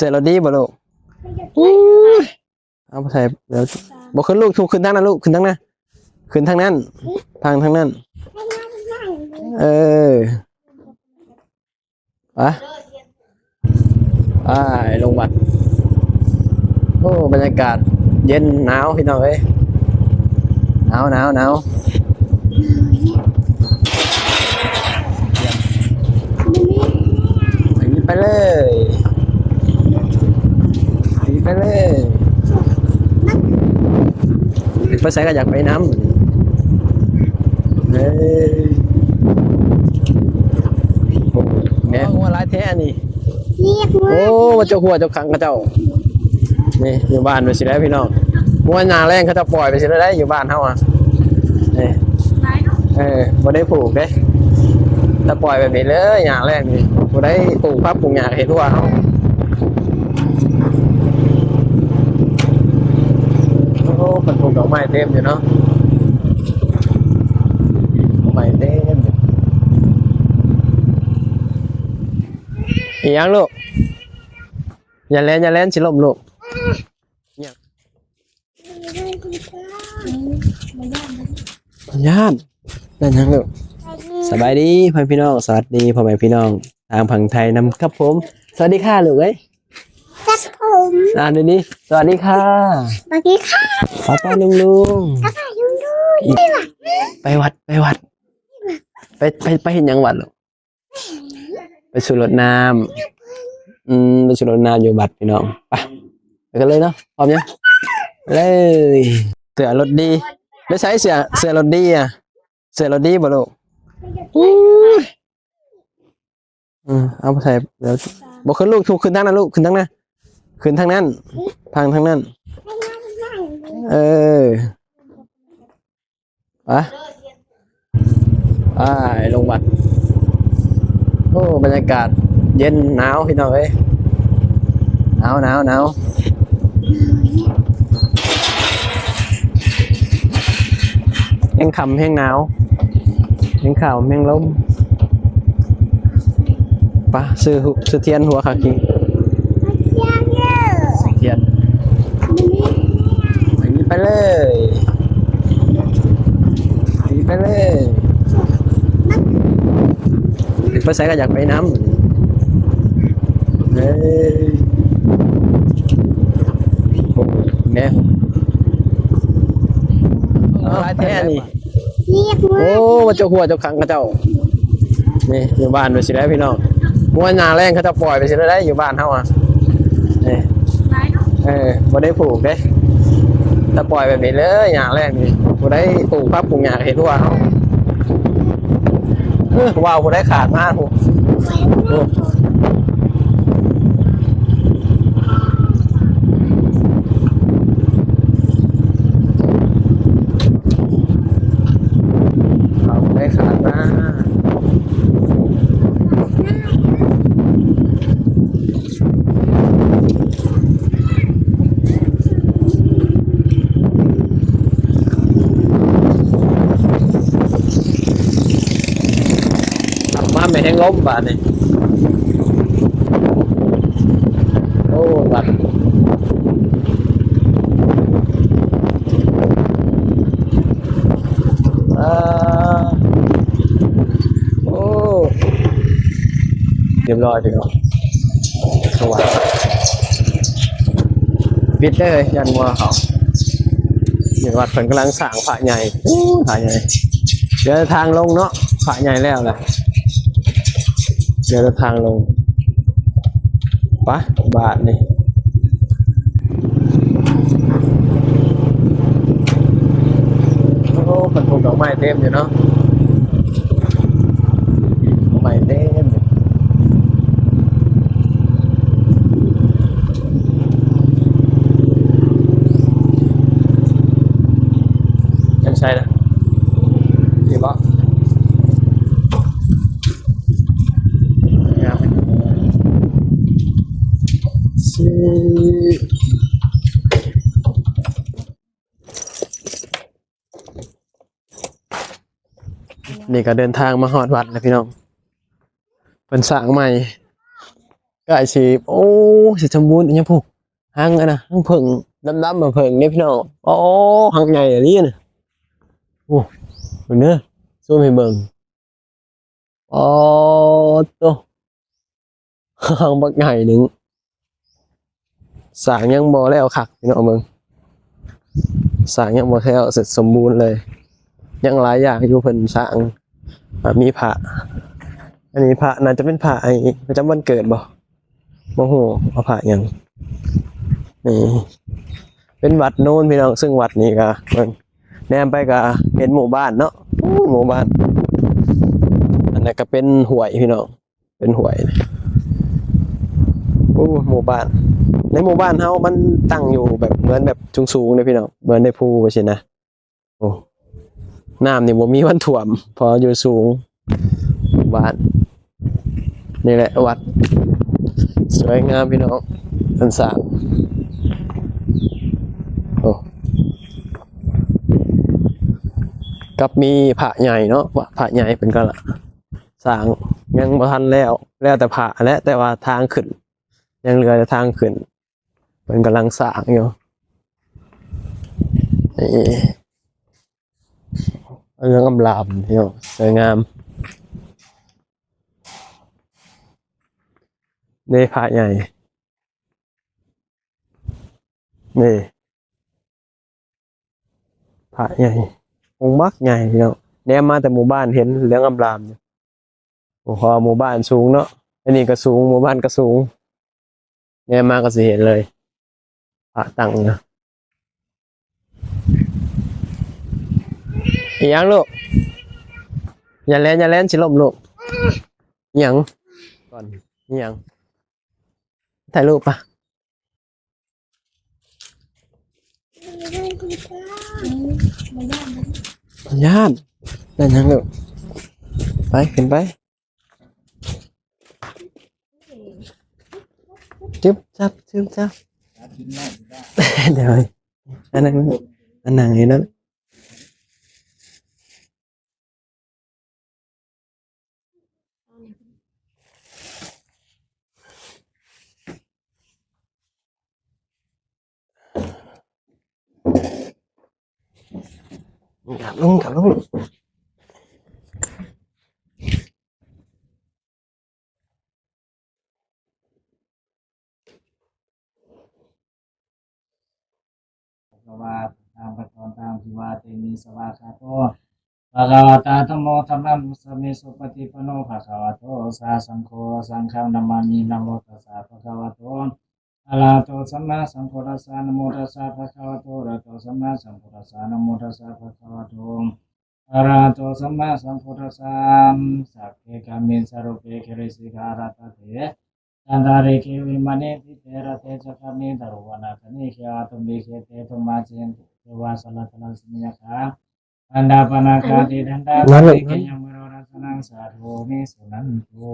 ຕລົດດີບໍ່ລູກ? ອູ້ຍ ເອົາໃສ່ແລ້ວ ບໍ່ຂຶ້ນລູກ ຖືກ ຂຶ້ນທາງນັ້ນລູກ ຂຶ້ນທາງນັ້ນ ຂຶ້ນທາງນັ້ນ ທາງ ທາງນັ້ນ ເອີ ໄປ ໄປລົງວັດ. ໂອ້ ບັນຍາກາດເຢັນໜາວພີ່ນ້ອງເອີຍ ໜາວ ໜາວ ໜາວ. ໄປເລີຍ ໄປເລີຍ ໄປໃສກໍຢາກໄປນຳ. ເອີ ໂອ້ ແມ່ງົວຫຼາຍແທ້ນີ້. ໂອ້ ວ່າເຈົ້າຫົວເຈົ້າຂັງເຂົາເຈົ້າ ນີ້ຢູ່ບ້ານໄປຊີ້ແຫຼະພີ່ນ້ອງ. ງົວຍາມແລງເຂົາເຈົ້າປ່ອຍໄປຊີ້ແລ້ວໄດ໋ ຢູ່ບ້ານເຮົາອະ ນີ້ ເອີ ບໍ່ໄດ້ຜູກເດ້ ແຕ່ປ່ອຍແບບນີ້ເລີຍ ຍາມແລງນີ້ ຜູ້ໃດປູກຜັກປູກຫຍ້າເຮັດຫົວເຮົາ. ໂອ້ ເພິ່ນປູກດອກໄມ້ເຕັມຢູ່ເນາະ ດອກໄມ້ເຕັມຢູ່. ອີຫຍັງລູກ? ຢ່າແລ່ນ ຢ່າແລ່ນ ຊິລົ້ມລູກ. ຢ້ານ ຢ້ານຫຍັງລູກ? ສະບາຍດີພໍ່ແມ່ພີ່ນ້ອງ ສະຫວັດດີພໍ່ແມ່ພີ່ນ້ອງທາງຝັ່ງໄທນຳຄັບຜົມ. ສະຫວັດດີຄ່າລູກເອີຍ. ຄັບຜົມ ອ່ານດີໆ ສະຫວັດດີຄ່າ ສະຫວັດດີຄ່າ ປ້າໆ ລຸງໆ ປ້າໆ ລຸງໆ ໄປວັດ ໄປວັດ ໄປ ໄປ ໄປເຮັດຫຍັງວັດລູກ? ໄປສູ່ລົດນ້ຳ ອືມ ໄປສູ່ລົດນ້ຳຢູ່ວັດພີ່ນ້ອງ. ໄປ ໄປກັນເລີຍເນາະ ພ້ອມຍັງ? ເລີຍ. ເສື້ອລົດດີ ໄປໃສ່ເສື້ອ ເສື້ອລົດດີອະ ເສື້ອລົດດີບໍ່ລູກ? ອູ້ຍ ເອີ ເອົາໃສ່ແລ້ວ ບໍ່ຂຶ້ນລູກ ຖືກ ຂຶ້ນທາງນັ້ນລູກ ຂຶ້ນທາງນັ້ນ ຂຶ້ນທາງນັ້ນ ທາງ ທາງນັ້ນ ເອີ. ໄປ ໄປລົງວັດ. ໂອ້ ບັນຍາກາດເຢັນໜາວພີ່ນ້ອງເອີຍ ໜາວ ໜາວ ໜາວ. ແຮງຄ່ຳແຮງໜາວ ແຮງຄ່ຳແຮງລົມ. ປະ ຊື້ ຊື້ທຽນຫົວຄາກີ ທຽນ ໄປເລີຍ ໄປເລີຍ. ໄປໃສກໍຢາກໄປນຳ. ເອີ ໂອ້ ແມ່ ຫຼາຍແທ້ນີ້. ໂອ້ ວ່າເຈົ້າຫົວເຈົ້າຂັງເຂົາເຈົ້າ ນີ້ຢູ່ບ້ານໄປຊີ້ແຫຼະພີ່ນ້ອງ. ງົວຍາມແລງເຂົາເຈົ້າປ່ອຍໄປຊີ້ແລ້ວໄດ໋ ຢູ່ບ້ານເຮົາອະ ນີ້ ເອີ ບໍ່ໄດ້ຜູກເດ້ ແຕ່ປ່ອຍແບບນີ້ເລີຍ ຍາມແລງນີ້ ຜູ້ໃດປູກຜັກປູກຫຍ້າເຮັດຫົວເຮົາ. ເອີ ວ່າວຜູ້ໃດຂາດມາພຸ້ນ ວ່າວຜູ້ໃດຂາດມາ. ຂັບມາແມ່ນແຮງລົມບາດນີ້. ໂອ້ ວັດ ອ່າ ໂອ້ ຮຽບຮ້ອຍພີ່ນ້ອງ. ສະຫວັດ ປິດເດີ ຢ້ານງົວເຂົ້າ. ຢູ່ວັດເພິ່ນກຳລັງສ້າງພະໃຫຍ່ ໂອ້ ພະໃຫຍ່ ເຫຼືອແຕ່ທາງລົງເນາະ ພະໃຫຍ່ແລ້ວລະ ເຫຼືອແຕ່ທາງລົງ. ປະ ບາດນີ້ ໂອ້ ເພິ່ນປູກດອກໄມ້ເຕັມຢູ່ເນາະ ດອກໄມ້ເຕັມ. ຈັ່ງໃສລະ ນີ້ບໍ? ງາມ ນີ້ກໍເດີນທາງມາຮອດວັດແລ້ວພີ່ນ້ອງ ເພິ່ນສ້າງໃໝ່ ໃກ້ຊິ ໂອ້ ຊິສົມບູນອີຫຍັງພຸ້ນ ຮັງອັນນະ ຮັງເຜິ້ງດຳໆ ມາເຜິ້ງເດ້ພີ່ນ້ອງ. ໂອ້ ຮັງໃຫຍ່ອີ່ຫຼີນະ. ໂອ້ ເບິ່ງເດີ ຊູມໃຫ້ເບິ່ງ. ອໍ ໂຕ ຮັງບັກໃຫຍ່ໜຶ່ງ. ສ້າງຍັງບໍ່ແລ້ວຄັກພີ່ນ້ອງເບິ່ງ ສ້າງຍັງບໍ່ແລ້ວເສັດສົມບູນເລີຍ ຍັງຫຼາຍຢ່າງຢູ່ເພິ່ນສ້າງ. ອ່າ ມີພະ ອັນນີ້ພະ ໜ້າຈະເປັນພະໄອ້ປະຈຳວັນເກີດບໍ່ ບໍ່ຮູ້ວ່າພະຫຍັງ. ນີ້ເປັນວັດໂນນພີ່ນ້ອງ ເຊິ່ງວັດນີ້ກະເບິ່ງ ແນມໄປກະເຫັນໝູ່ບ້ານເນາະ ໂອ້ ໝູ່ບ້ານ. ອັນນັ້ນກະເປັນຫ້ວຍພີ່ນ້ອງ ເປັນຫ້ວຍ. ໂອ້ ໝູ່ບ້ານ ໃນໝູ່ບ້ານເຮົາມັນຕັ້ງຢູ່ແບບ ເໝືອນແບບສູງໆເດ້ພີ່ນ້ອງ ເໝືອນໃນພູຊີ້ນະ. ໂອ້ ນ້ຳນີ້ບໍ່ມີວັນຖ້ວມ ເພາະຢູ່ສູງ. ໝູ່ບ້ານນີ້ແຫຼະວັດ ສວຍງາມພີ່ນ້ອງ ເພິ່ນສ້າງ. ໂອ້ ກັບມີພະໃຫຍ່ເນາະ ພະໃຫຍ່ເພິ່ນກະ ສ້າງຍັງບໍ່ທັນແລ້ວ ແລ້ວແຕ່ພະແຫຼະ ແຕ່ວ່າທາງຂຶ້ນ ຍັງເຫຼືອແຕ່ທາງຂຶ້ນ ເພິ່ນກຳລັງສ້າງຢູ່. ນີ້ ເຫຼືອງອຳລາມພີ່ນ້ອງ ສວຍງາມເດ້ ພະໃຫຍ່ ນີ້. ພະໃຫຍ່ ອົງບັກໃຫຍ່ພີ່ນ້ອງ ແນມມາແຕ່ໝູ່ບ້ານເຫັນເຫຼືອງອຳລາມຢູ່. ໂອ້ ເພາະວ່າໝູ່ບ້ານສູງເນາະ ອັນນີ້ກະສູງ ໝູ່ບ້ານກະສູງ ແນມມາກະຊິເຫັນເລີຍ ພະຕັ້ງຢູ່. ອີຫຍັງລູກ ຢ່າແລ່ນ ຢ່າແລ່ນ ຊິລົ້ມລູກ. ອີຫຍັງ ກ່ອນ ອີຫຍັງ ຖ່າຍຮູບປະ? ຢ້ານ ຢ້ານຫຍັງລູກ? ໄປ ຂຶ້ນໄປ ຈຶບຈັບ ຈຶບຈັບ. ດຽວ ອັນນັ້ນ ອັນນັ້ນ ອັນນັ້ນ. ກັບລົງ ກັບລົງ. ພະຄະວາ ທາງພະທອນທາງທີ່ວ່າເຕມິ ສະວາຄາໂຕ ພະຄະວະຕາ ທຳໂມ ທຳມະສາມິ ສຸປະຕິປັນໂນ ພະຄະວະໂຕ ສາສະງໂຄ ສາສັງຄັງ ນະມາມິ ນະໂມຕັດສະ ພະຄະວະໂຕ ອະລະຫະໂຕ ສຳມາສຳພຸດທັດສະ ນະໂມຕັດສະ ພະຄະວະໂຕ ອະລະຫະໂຕ ສຳມາສຳພຸດທັດສະ ນະໂມຕັດສະ ພະຄະວະໂຕ ອະລະຫະໂຕ ສຳມາສຳພຸດທັດສະ ສັກເກ ກາມິນ ສະໂຣເປ ກິລິສິຂາ ລະຕະເຖ ຈັນຕາລິເກ ວິມານີ ທິເຕ ລະເຕ ຈະຄາມິ ຕະລຸວະນາຄານິ ເຂວະຕຸມບີ ເຂເຕ ຕຸມມາ ຈະຍັນຕຸ ເທວາ ສະລະຕະລະສະມິຍະຄາ ທັນດາປະນາຄາ ຕິທັນດາ ມາລູກ ເກ ຍັງ ເມໂຣ ລັດສະນັງ ສາທຸ ວິສຸນັນຕຸ.